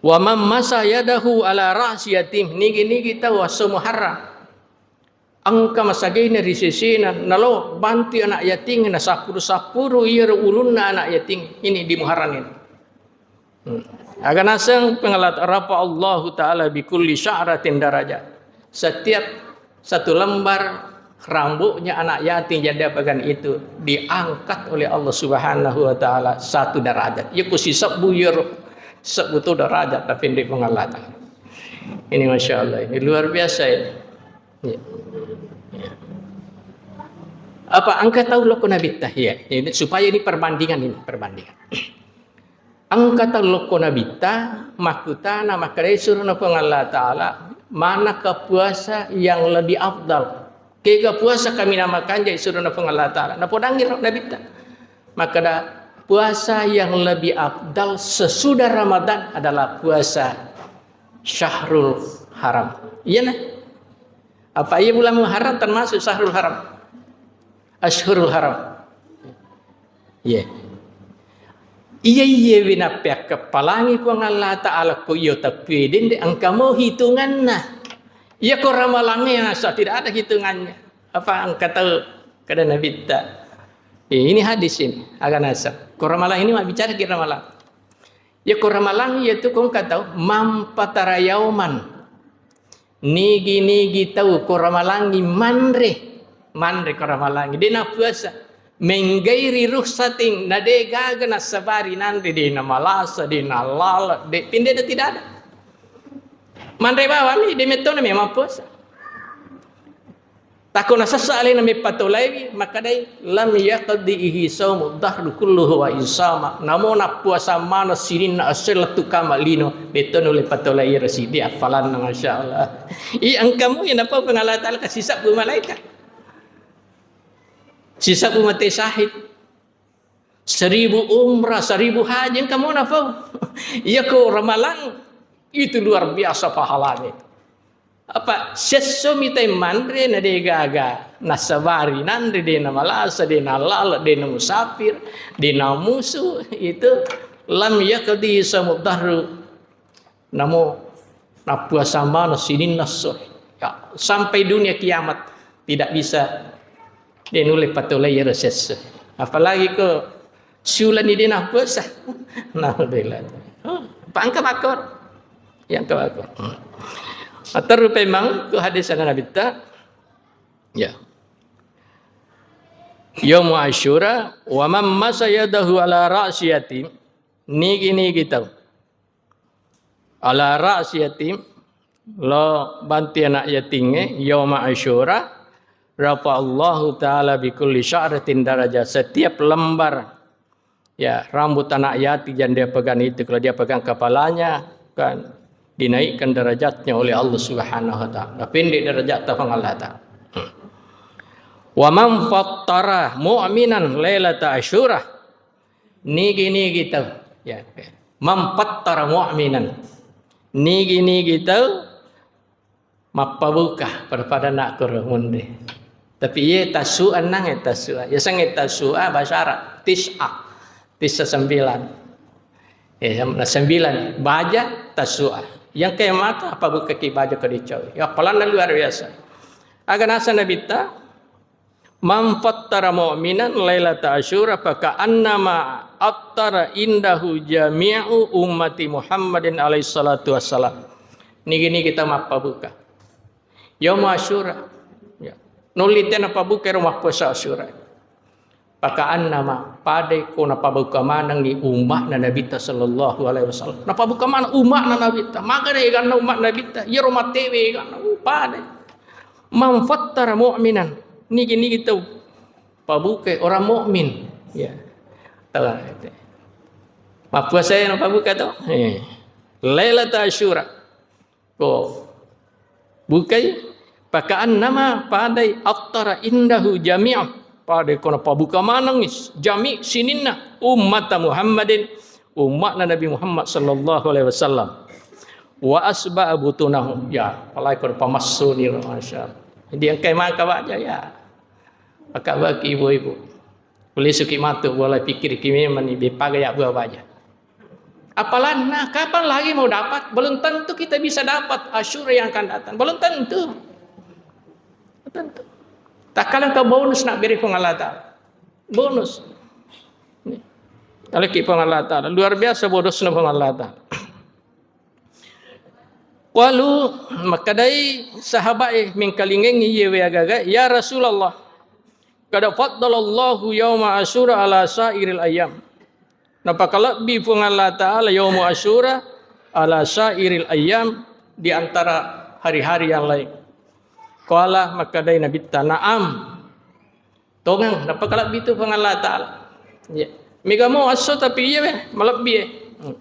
Wa man masa yadahu ala ra'si yatim, nigi-nigi tau esso Muharram engka masagena ri sesena, nalo bantu anak yatim, nasappuru-sappuru iyaro ulunna anak yatim ini di Muharram ini. Hmm. Aga naseng pengelat rafa Allahu Ta'ala bi kulli sya'ratin darajat. Setiap satu lembar rambutnya anak yatim yang dia pegang itu diangkat oleh Allah Subhanahu wa Ta'ala satu derajat. Ya ku sisebbu yero, sebbu tu derajat tapi di pengelatan. Ini Masya Allah, ini luar biasa ini. Ya. Ya. Apa engka tau lokko Nabitta? Ya. Ini, supaya ini perbandingan ini, perbandingan. Engka tau lokko Nabitta, makkutana, makkedai surona Puang Allah Ta'ala, manakah puasa yang lebih afdal? Kega puasa kami namakan jadi surona Puang Allah Ta'ala. Napodangi ro Nabitta. Makkeda puasa yang lebih afdal sesudah Ramadan adalah puasa Syahrul Haram. Iya nah? Apa iya bulan Muharram termasuk Syahrul Haram? Asyhurul Haram. Iya. Iya, iya, wina peakkepalangi Puang Allah Ta'ala ko iyo tapi dende engka mo hitunganna. Iya ko ramalangnge asa tidak ada hitungannya. Apa engka tau kada Nabitta. Eh, ini hadis ini, aga nasab. Ko ramalang ini mak bicara ki ramalang. Ya ko ramalang iya tu ko engka tau mampatara yauman. Nigi-nigi tau ko ramalangi manre, manre ko ramalangi, de na puasa. Menggairi ruhsatin, na de gaga nassabari nanre, de na malasa, de na lala, de pindena tidak ada. Manre bawami, de mettona memang puasa. Tako nasessa alena meppatolaiwi, makkedai, "Lam yaqdihi saumu dahru kulluhu wa insama." Namo nappuasa mano sininna esso lettu kama lino, betto nulle patolai ero siddi affalanna, Masya Allah. I engkamu ya napa Puang Allah Ta'ala kasih sabbu malaikat. Sisabbu mate syahid. Seribu umrah, seribu haji, engka mo nafau. Iya ko ramalang, itu luar biasa pahalanya. Apa, sesso mitai manre na de gaga, nasabari nanre de na malasa, de na lala, de na musafir, de na musu, itu lam yakdi samudahru. Namo nappuasa mano sininna esso. Ya, sampai dunia kiamat tidak bisa de nulle patolai ero sesse. Apalagi ko Siulani de' napuasa. Naudzubillah. Oh, pangka makor. Yang ke makor. Terus memang ke hadis Nabitta. Ya. Yaumu Asyura, wa man massa yadahu ala ra'si yatim, nigi-nigi tau ala ra'si yatim, lo bantu anak yatingnge, yauma Asyura, rafa'allahu ta'ala bi kulli sya'ratin darajah. Setiap lembar, ya, rambut anak yatim yang dia pegang itu, kalau dia pegang kepalanya, kan dinaikkan derajatnya oleh Allah Subhanahu wa Ta'ala. Pendek derajat tafang Allah Ta'ala. Hmm. Wa man fattara mu'minan lailata Asyura. Nigi-nigi tau, ya. Man fattara mu'minan. Nigi-nigi tau mappabuka pada-pada nak koro munde. Tapi ye tasu enang ye tasu. Ya sang ye tasu bahasa Arab. Tis'a. Tis'a sembilan. Ya, sem-, sembilan. Baja tasu. Yang ke maka apa buka ki baja ke dicau. Ya, apalanna luar biasa. Aga nasa Nabitta, man fattara mu'minan lailata Asyura, fa ka'annama aftara indahu jami'u ummati Muhammadin alaihi salatu wassalam. Nigi-nigi tau mappabuka. Yauma Asyura. Ya. Nulli tena pabuka ro mappuasa Asyura. Fa ka'annama padai ko napabuka manengngi umma'na Nabitta sallallahu alaihi wasallam. Napabuka maneng umma'na Nabitta. Magare eganna umma' Nabitta. Yero matewe eganna. Uh, padai. Man fattara mu'minan. Nigi-nigi tau pabuka orang mukmin. Ya. Tau. Mappuasa yang pabuka tau. Eh. Lailata Asyura. Ko bukai, fa ka'annama padai aftara indahu jami'ah. Padai ko napabuka maneng is-, jami' sininna ummata Muhammadin, umma'na Nabi Muhammad sallallahu alaihi wasallam. Wa asba'a butunahum. Ya, apalagi ko pamassuni, Masya Allah. Jadi engkai maka baja ya. Maka bagi ibu-ibu. Boleh suki matu, boleh pikir kimi mani bepaga ya buah baja. Apalanna, kapan lagi mau dapat? Belum tentu kita bisa dapat Asyura yang akan datang. Belum tentu. Belum tentu. Takkalang ke bonus nak beri Puang Allah Ta'ala. Bonus. Kalau ki Puang Allah Ta'ala. Luar biasa bonusnya Puang Allah Ta'ala. Qalu, makkedai sahabae mengkalingengi iyewe agaga, "Ya Rasulullah, qad faddalallahu yauma Asyura ala sa'iril ayyam." Napakalebbi Puang Allah Ta'ala yaumu Asyura ala sa'iril ayyam, di antara hari-hari yang lain. Qala, makkedai Nabitta, "Na'am." Tongang, napakalebbi tu Puang Allah Ta'ala. Ya. Mega mo asso tapi iya weh, malebbi eh. Hmm.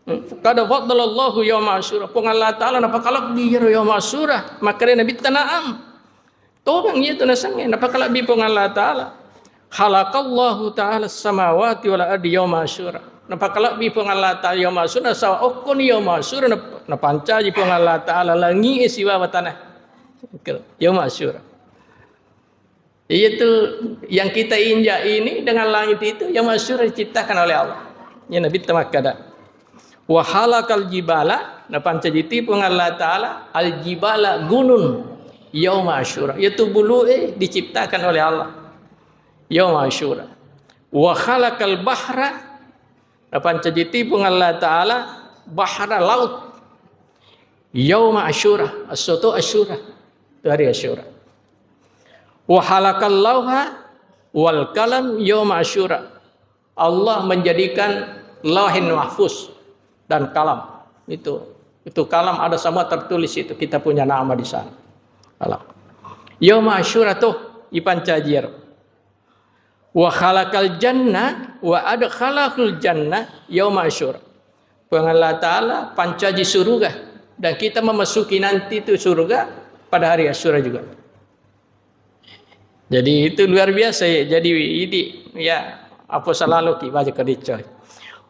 Hmm. Qad faddalallahu yauma Asyura. Puang Allah Ta'ala napakalebbi iyaro yauma Asyura. Makkedai Nabitta, "Na'am." Tongang iya tu nasengnge, napakalebbi Puang Allah Ta'ala. Khalaqallahu ta'ala samawati wal ardi yauma Asyura. Napakalebbi Puang Allah Ta'ala yauma Asyura, saba okkoni yauma Asyura nap-, napancaji Puang Allah Ta'ala langi e sibawa tanah. Yauma Asyura. Itu yang kita injak ini dengan langit itu yauma Asyura diciptakan oleh Allah. Ya Nabitta makkeda. Wa khalaqal jibala, napancaji ti Puang Allah Ta'ala al jibala gunung yauma Asyura. Yaitu bulu e diciptakan oleh Allah. Yauma Asyura. Wa khalaqal bahra, napancaji ti Puang Allah Ta'ala bahra laut. Yauma Asyura, assoto Asyura. Itu hari Asyura. Wa khalaqal lauha wal kalam yauma Asyura. Allah menjadikan Lauhin Mahfuz dan kalam. Itu, itu kalam ada semua tertulis itu. Kita punya nama di sana. Kalam. Yauma Asyura tuh ipancaji iyaro. Wa khalaqal jannah wa adkhalahul jannah yauma Asyura. Puang Allah Ta'ala pancaji surga dan kita memasuki nanti itu surga pada hari Asyura juga. Jadi itu luar biasa ya. Jadi idi ya apa selalu ki baca kedicoy.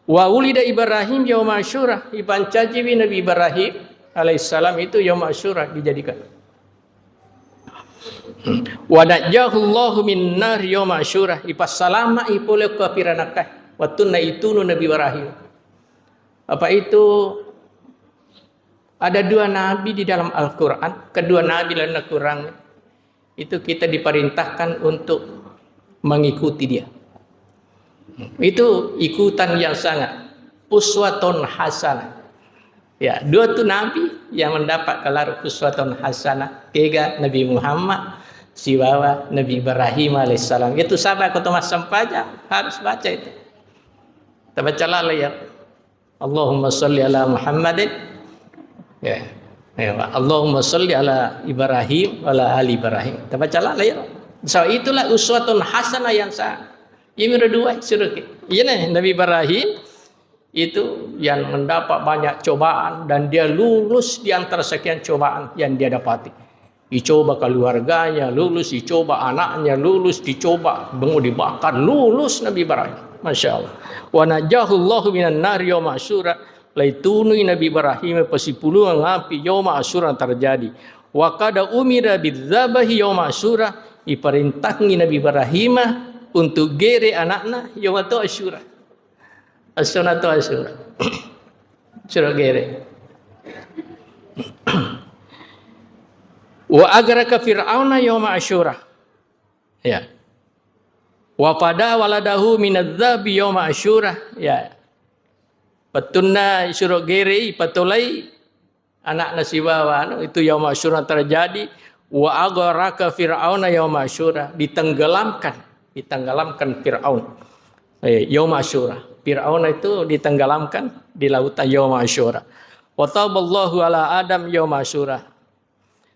Wa ulida Ibrahim yauma Asyura, ipancajiwi Nabi Ibrahim alaihissalam itu yauma Asyura dijadikan. Wa najjahu Allahu min nar yauma Asyura, ipassalama'i pole ko api ranakka wattunna itunu Nabi Ibrahim. Apa itu ada dua nabi di dalam Al-Quran, kedua nabi lainnya kurang. Itu kita diperintahkan untuk mengikuti dia. Itu ikutan yang sangat uswatun hasanah. Ya, dua tu nabi yang mendapat gelar uswatun hasanah. Kega Nabi Muhammad sibawa Nabi Ibrahim alaihissalam. Itu sahabat ketika massempajang harus baca itu. Tabaca laleng ya. Allahumma salli ala Muhammadin. Ya. Ya, Pak. Allahumma salli ala Ibrahim wa ala ali Ibrahim. Tabaca laleng ya. So, itulah uswatun hasanah yang sah. Ini dua suruh. Iya nih, Nabi Ibrahim itu yang mendapat banyak cobaan dan dia lulus di antara sekian cobaan yang dia dapati. Dicoba keluarganya, lulus, dicoba anaknya, lulus, dicoba mau dibakar, lulus Nabi Ibrahim. Masya Allah. Wa najahullahu minan nari yauma asyura. Laitunui Nabi Ibrahim pasipulungan api yauma asyura terjadi. Wa kada umira bidzabahi yauma asyura. Iparintangi Nabi Ibrahim untuk gere anakna yauma tu asyura. Assona tu asyura. Suro gere. Wa agraka Fir'auna yauma asyura. Ya. Wa fada waladahu minadzabi yauma asyura. Ya. Pettunna suro gere ipatolai anakna sibawa anu, itu yauma asyura terjadi. Wa agraka Fir'auna yauma asyura, ditenggelamkan, ditenggelamkan Fir'aun. Eh, yauma asyura. Fir'aun itu ditenggelamkan di lautan yauma asyura. Wa taballahu ala Adam yauma asyura.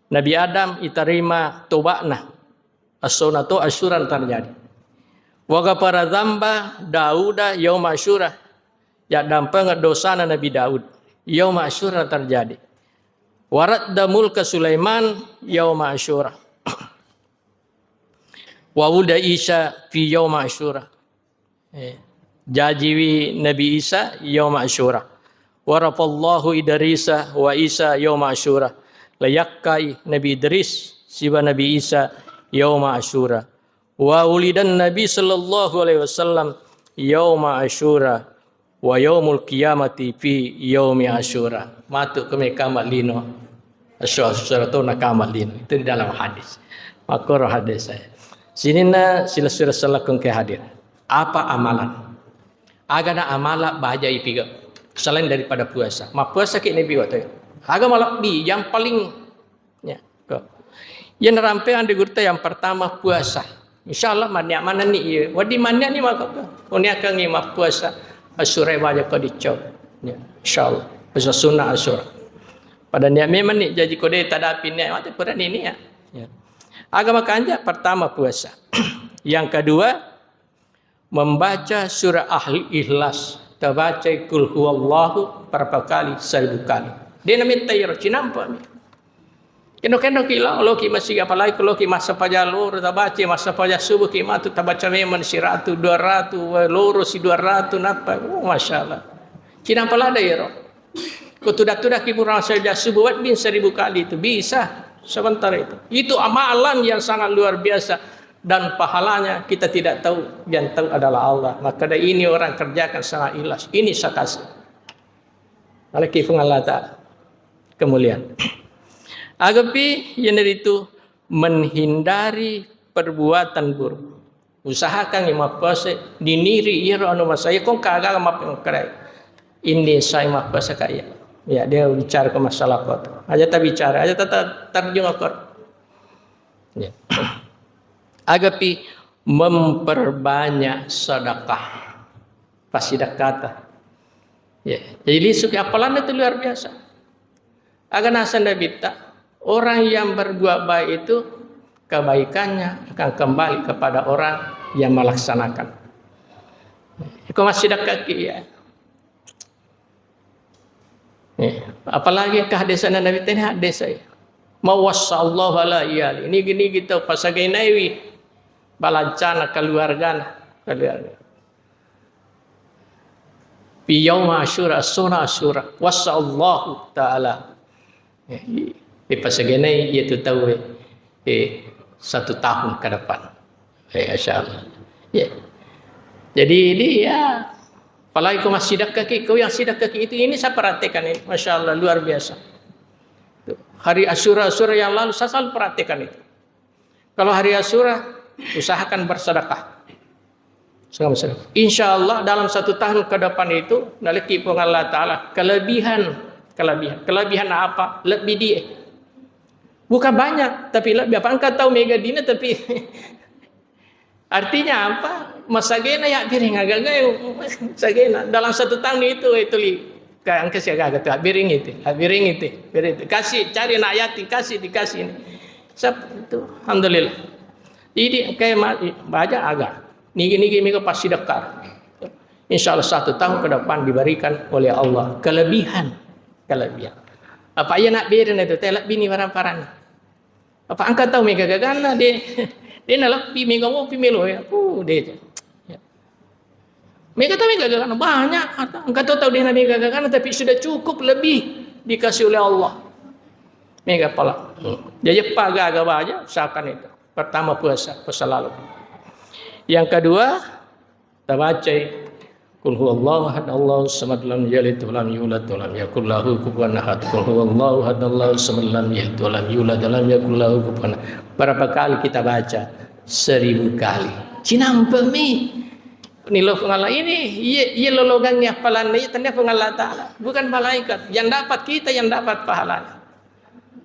Nabi Adam itarima toba'na. Assona to asyura terjadi. Wa ghafara dzamba Dauda yauma asyura. Yaddampengeng dosana Nabi Daud. Yauma asyura terjadi. Wa radda mulka Sulaiman yauma asyura. Wa wulida Isa fi yauma asyura. Eh, jajiwi Nabi Isa yauma asyura. Wa rafallahu Idrisa wa Isa yauma asyura. Layakkai Nabi Idris siba Nabi Isa yauma asyura. Wa wulidan Nabi sallallahu alaihi wasallam yauma asyura. Wa yaumul qiyamati fi yaumi asyura. Matu kami kama lino. Asyura, asyura tu nakama lino. Itu di dalam hadis. Makoro hadis saya. Sininna sila-sila salakun ke hadir. Apa amalan? Agana amala baja ipiga. Selain daripada puasa. Ma puasa ki Nabi waktu. Aga malabbi yang paling Ya, ko. Iya narampeang di gurutta yang pertama puasa. Insya Allah mannia manenni iya. Wedding mannia ni maka ko. Uniakangi mappuasa asura baja ko dicco. Ya, insya Allah. Puasa sunnah asura. Pada niat memang ni jaji kode tadapi niat mate pura ni niat. Ya. Agama kanja pertama puasa. Yang kedua membaca surah Al-Ikhlas, tabacai Qul Huwallahu berapa kali? Seribu kali. De' nametta iyaro, cinampa mi. Keno-keno ki lao, loki masigi, apalagi ko loki massempajang loro, tabacai massempajang subuh ki matu, tabaca memang siratu, dua ratu, loro si dua ratu, nappa, oh, Masya Allah. Cinampa lada iyaro. Ko tudang-tudang ki pura massempajang subuh wedding seribu kali itu, bisa sebentar itu. Itu amalan yang sangat luar biasa. Dan pahalanya kita tidak tahu, yang tahu adalah Allah. Maka dari ini orang kerjakan sangat ikhlas. Ini saya kasih. Alaki Puang Allah Ta'ala. Kemuliaan. Agapi, iyanaritu menghindari perbuatan buruk. Usahakan mappuasa, diniri iyaro anu masaya, kong kagaga mappengkerai. Ini saya mappuasa kaya. Ya, dia bicara ke masalah kota. Aja tak bicara, aja tak terjun ke Ya. Agapi memperbanyak sedekah. Pasti dakata. Ya. Jadi lisuki apalanna itu luar biasa. Aga naseng Nabitta, orang yang berbuat baik itu kebaikannya akan kembali kepada orang yang melaksanakan. Iko masih dekat ki ya. Eh, apalagi kehadisan Nabi tadi hadis saya. Mawassa Allah ala iyali. Nigi-nigi tau pasagai naiwi balancana keluargana, keluarga. Fi yauma asyura, sona asyura. Wassa Allahu ta'ala. Eh, dipasagenai iya tu tau, eh, eh, satu tahun ke depan. Eh, Masya Allah. Ya. Jadi ini ya, apalagi kau masih sedekah ki, kau yang sedekah ki itu, ini saya perhatikan ini, Masya Allah, luar biasa. Tuh, hari Asyura, Asyura yang lalu saya selalu perhatikan itu. Kalau hari Asyura, usahakan bersedekah. Insya Allah dalam satu tahun ke depan itu nalekki Puang Allah Ta'ala kelebihan, kelebihan, kelebihan apa? Lebih di, bukan banyak, tapi lebih apa? Engka tau mega dina, tapi artinya apa? Masagena ya biring agaga, masagena. Dalam satu tahun itu, itu li. Kayak engka si agaga tuh, biring itu, biring itu, biring itu. Kasih, cari anak yatim, kasih, dikasih ini. Sep-, itu, alhamdulillah. Jadi kayak ma-, baja aga. Nigi-nigi mega pasti dekar. Insya Allah satu tahun ke depan diberikan oleh Allah kelebihan, kelebihan. Apa iya nak biring itu? Teh lebih ni barang-barang. Apa engka tau mega gaganna de, de naleppi mega mopi melo ya. Uh, de. Ya. Mega tau mega gaganna banyak. Engka tau tau de na mega gaganna tapi sudah cukup lebih dikasih oleh Allah. Mega pala. Hmm. Jadi apa gaga baja usahakan itu. Pertama puasa, puasa lalu. Yang kedua, tabacai, "Qul huwallahu ahad, Allahu samad, lam yalid wa lam yulad wa lam yakul lahu kufuwan ahad. Qul huwallahu ahad, Allahu samad, lam yalid wa lam yulad wa lam yakul lahu kufuwan ahad." Berapa kali kita baca? Seribu kali. Cinampe mi. Nilo Puang Allah ini, iya, iya lologangi appalanna, iya tania Puang Allah Ta'ala. Bukan malaikat. Yang dapat kita, yang dapat pahalanya.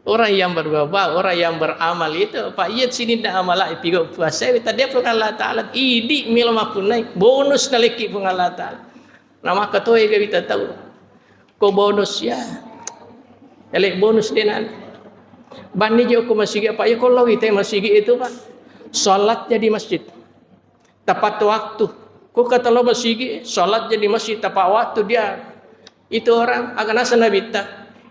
Orang yang berbuat baik, orang yang beramal itu, apa iya sininna amala ipigo puasa, tania Puang Allah Ta'ala, idi milo mapunnai, bonus nalekki Puang Allah Ta'ala. Nah, maka toe gawi tau. Ko bonus ya. Elek bonus denan. Banni jo ko masigi apa ya, ko lo ite masigi itu, Pak. Salatnya di masjid. Tepat waktu. Ko kata lo masigi, salatnya di masjid tepat waktu dia. Itu orang, aga nasa Nabitta,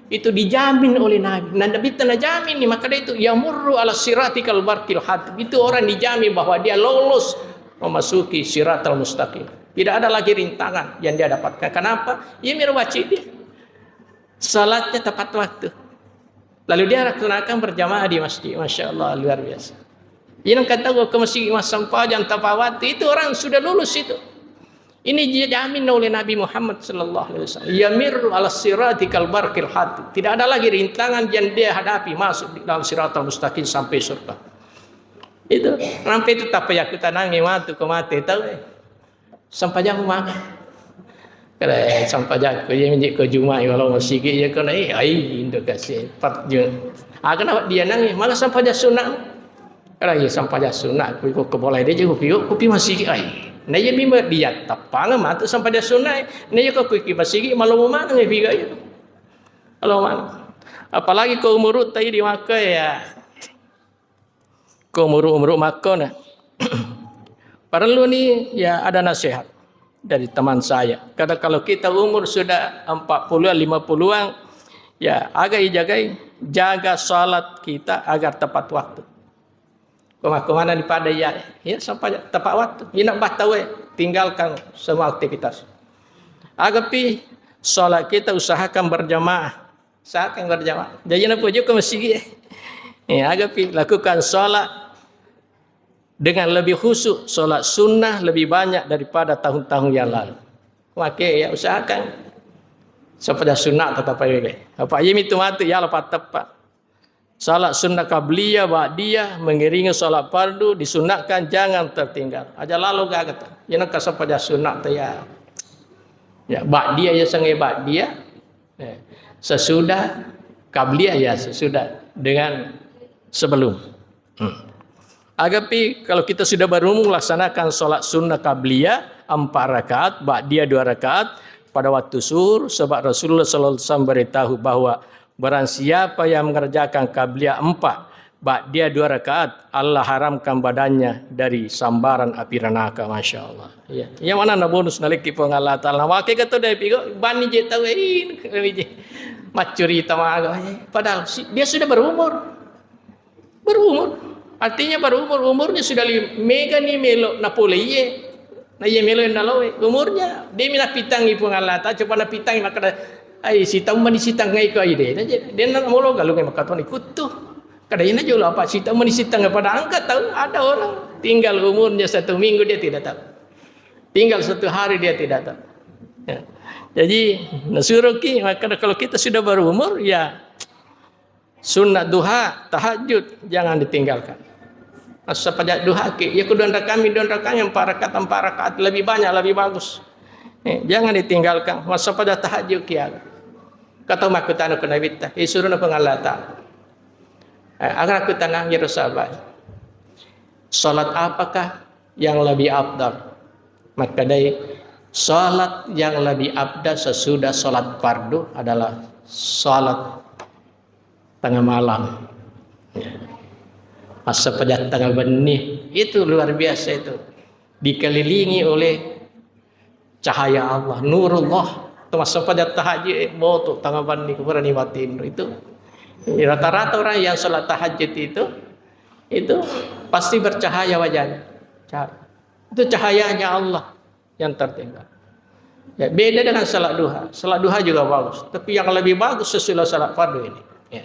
itu dijamin oleh Nabi. Nah, Nabitta najamin ni, maka dia itu, "Yamurru ala sirati kal barqil hatib." Itu orang dijamin bahwa dia lolos memasuki siratal mustaqim. Tidak ada lagi rintangan yang dia dapatkan. Kenapa? Iya miro wacidi. Salatnya tepat waktu. Lalu dia laksanakan berjamaah di masjid. Masya Allah, luar biasa. Ini kata gua ke masjid, mas sempajang tepat waktu. Itu orang sudah lulus itu. Ini dijamin oleh Nabi Muhammad sallallahu alaihi wasallam. "Yamirru ala sirati kal barqil hatib." Tidak ada lagi rintangan yang dia hadapi masuk di dalam siratal mustaqim sampai surga. Itu. Sampai itu tappa yaku tanangi matu ke mati, tahu, eh. Sampajang maka. Kada, eh, sampajang ko, iya menjadi ko Jumat, walau masigi, iya ko, eh, ai, indo kasih. Pat, ju-, ah, kenapa dia nangis? Malah sampajang sunat. Kada, iya sampajang sunat, ku iko ke boleh dia jago piu, kupi masigi, ai. Nah, iya mimba dia tapang matu sampajang sunat. Nah, iya ko kuiki masigi, malu mana ngi piga itu. Kalau mana? Apalagi ko umur tadi di maka ya. Ko umur-umur maka, nah. Perlu nih, ya, ada nasihat dari teman saya. Karena kalau kita umur sudah empat puluhan, lima puluhan, ya, aga ijagai, jaga salat kita agar tepat waktu. Koma-, kemana di pada ya, ya, sampai tepat waktu. Ina batau, eh, tinggalkan semua aktivitas. Agapi salat kita usahakan berjamaah. Usahakan berjamaah. Jadi, na puji ke masigi. Ya, agapi lakukan salat dengan lebih khusyuk, salat sunnah lebih banyak daripada tahun-tahun yang lalu. Oke, ya, usahakan. Sepada sunnah tetap aja. Apa iya mitu mati, ya, lepas tepat. Salat sunnah qabliyah, ba'diyah, mengiringi salat fardu, disunahkan jangan tertinggal. Aja lalu gaga ta. Ina ka sepada sunnah ta ya. Ya, ba'diyah ya, sangai ba'diyah. Ya. Sesudah qabliyah ya, sesudah dengan sebelum. Hmm. Agapi, kalau kita sudah berumur, laksanakan sholat sunnah qabliyah empat rakaat, ba'diyah dua rakaat pada waktu zuhur, sebab Rasulullah sallallahu alaihi wasallam beritahu bahwa barang siapa yang mengerjakan qabliyah empat, ba'diyah dua rakaat, Allah haramkan badannya dari sambaran api neraka. Masya Allah. Ya. Yang mana na bonus naliki Puang Allah Ta'ala. Wake kata dari pigo, bani je tahu, eh, ini je. Macuri tamaga. Eh, padahal si-, dia sudah berumur. Berumur. Artinya berumur, umurnya sudah li-, mega ni melo napole iye. Na iye melo naloe. Umurnya, de mi napitangi Puang Allah Ta'ala, coba napitangi makkada, "Ai, sitaung mani sitangngai ko ai de." Na je, de na molo galung e makkatoni kuttu. Kada ina jolo apa sitaung mani sitangngai, pada angka tahu ada orang tinggal umurnya satu minggu dia tidak tahu. Tinggal satu hari dia tidak tahu. Ya. Jadi, nasuroki, makkada kalau kita sudah berumur, ya, sunat duha, tahajud, jangan ditinggalkan. Massapajang duhaki, ya ku dua rakaat mi, dua rakaat, empat rakaat, empat rakaat, lebih banyak, lebih bagus. Eh, jangan ditinggalkan. Massapajang tahajud ki aga. Kata makkutana ku Nabitta, eh, suruh na Puang Allah Ta'ala. Eh, aga makkutana, ya sahabat. Salat apakah yang lebih afdal? Makkedai, salat yang lebih afdal sesudah salat fardu adalah salat tengah malam. Ya. Massapajang tengah benni, itu luar biasa itu. Dikelilingi oleh cahaya Allah, nurullah. Itu massapajang tahajud, eh, botu tengah benni, kupura ni matinro. Itu, rata-rata orang yang salat tahajud itu, itu pasti bercahaya wajahnya. Cahaya. Itu cahayanya Allah yang tertinggal. Ya, beda dengan salat duha. Salat duha juga bagus, tapi yang lebih bagus sesudah salat fardu ini. Ya.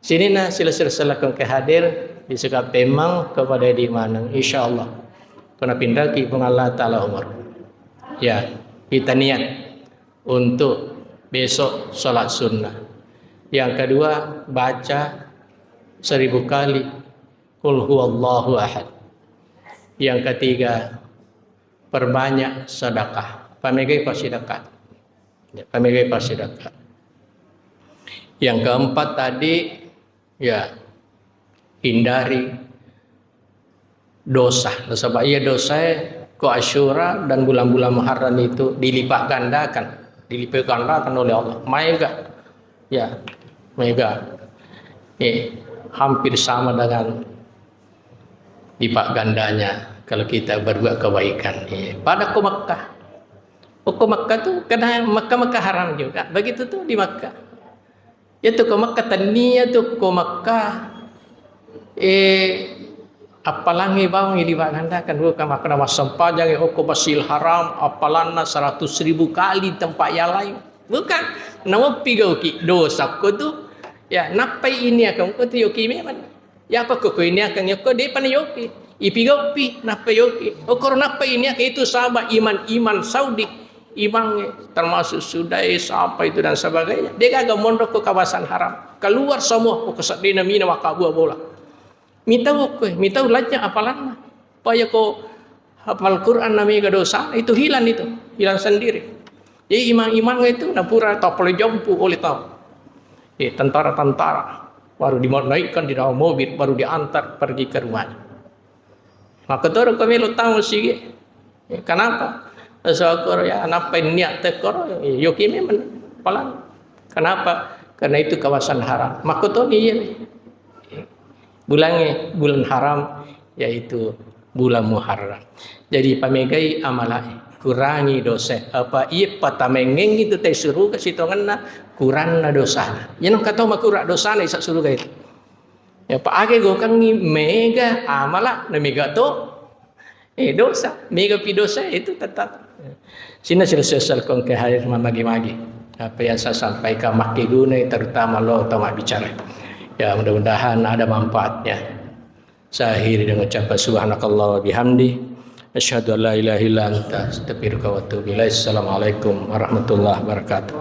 Sininna sila-sila salakong ke hadir, disuka pemang kepada di maneng, insyaallah. Kena pindah ki Puang Allah Ta'ala umur. Ya, kita niat untuk besok salat sunnah. Yang kedua, baca seribu kali Qul huwallahu ahad. Yang ketiga, perbanyak sedekah. Pamegai passidekah. Ya, pamegai passidekah. Yang keempat tadi, ya, hindari dosa. Nasaba iya dosa ko Asyura dan bulan-bulan Muharram itu dilipat gandakan, dilipat gandakan oleh Allah. Maega, ya, maega. Eh, hampir sama dengan lipat gandanya kalau kita berbuat kebaikan. Eh, pada ko Mekah. Oh, ko Mekah tuh, karena Mekah, Mekah haram juga. Begitu tuh di Mekah. Itu ko Mekah, tania tu ko Mekah, eh, appalangngi bawang di gandakan, bukan makkeda massempajang, eh, okko Masjidil Haram, appalanna seratus ribu kali tempat yang lain. Bukan, nawa pigauki dosa ko tu, ya, nappai ini akan ko tu yoki memang. Ya apa ko, ko ini akan yoko, de pana yoki. Ipigaupi, nappai yoki. Okoro nappai ini akan itu sahabat iman-iman Saudi. Imangnge, termasuk Sudai, siapa itu dan sebagainya. Dia gagal mondok ke kawasan haram. Keluar semua, ke sedina mina maka buah bola. Mitau ke, mitau lajja apalanna. Paya ko hafal Quran namanya dosa, itu hilang itu. Hilang sendiri. Jadi iman-iman itu, nah pura tak boleh jampu oleh tahu. Eh, tentara-tentara baru dinaikkan di dalam mobil, baru diantar pergi ke rumahnya. Makkotoro ko melo tau sigi. Kenapa? Sokoro ya, nappai niat tekkoro, yoki memang palang. Kenapa? Karena itu kawasan haram. Makkotoni iya. Bulangnge, bulan haram, yaitu bulan Muharram. Jadi pamegai amala, kurangi dosa. Apa iya patamengengi tu tai suruga sitongenna, kuranna dosana. Iya nengka tau makura dosana isa suruga itu. Ya, pa age gokangngi mega amala, na mega to, eh, dosa, mega pi dosa itu tetap. Sina sila sesal kong ke hadir mamagi-magi. Apa yang saya sampaikan makkeguna, terutama lo tau mabbicara. Ya, mudah-mudahan ada manfaatnya. Saya akhiri dengan ucapan subhanakallah wa bihamdi. Asyhadu an la ilaha illa anta astaghfiruka wa atubu ilaik. Assalamualaikum warahmatullahi wabarakatuh.